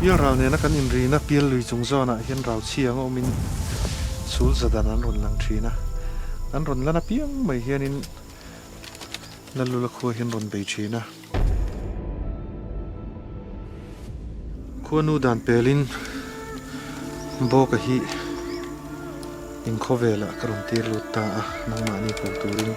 Pialral nena kan inrina pial lui chung zawnah hian rau chhiang a awmin chhul za dan an rawn lang thin a. An rawn lan apiang mai hianin Lalula khua hian rawn bei thin a. Khuanu dan pelin Bawka hi inkhawvelah ka rawn tir lut ta a, nangmahni ko turin.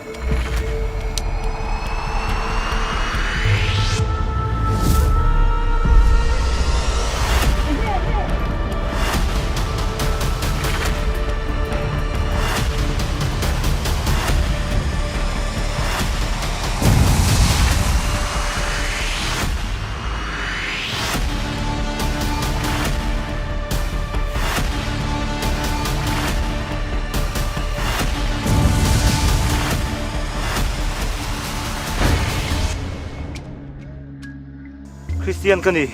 Kristian ka ni.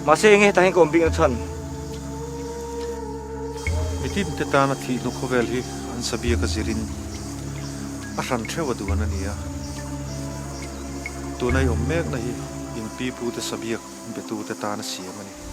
Mahse enge hetah hian ka awm bikna chhan? Mitin te tana thihnu khawvel hi an sabiak a zirin a hran theuh a duan a ni a. Tuna i awm mekna hi in pi pute sabiak betute tana siam a ni.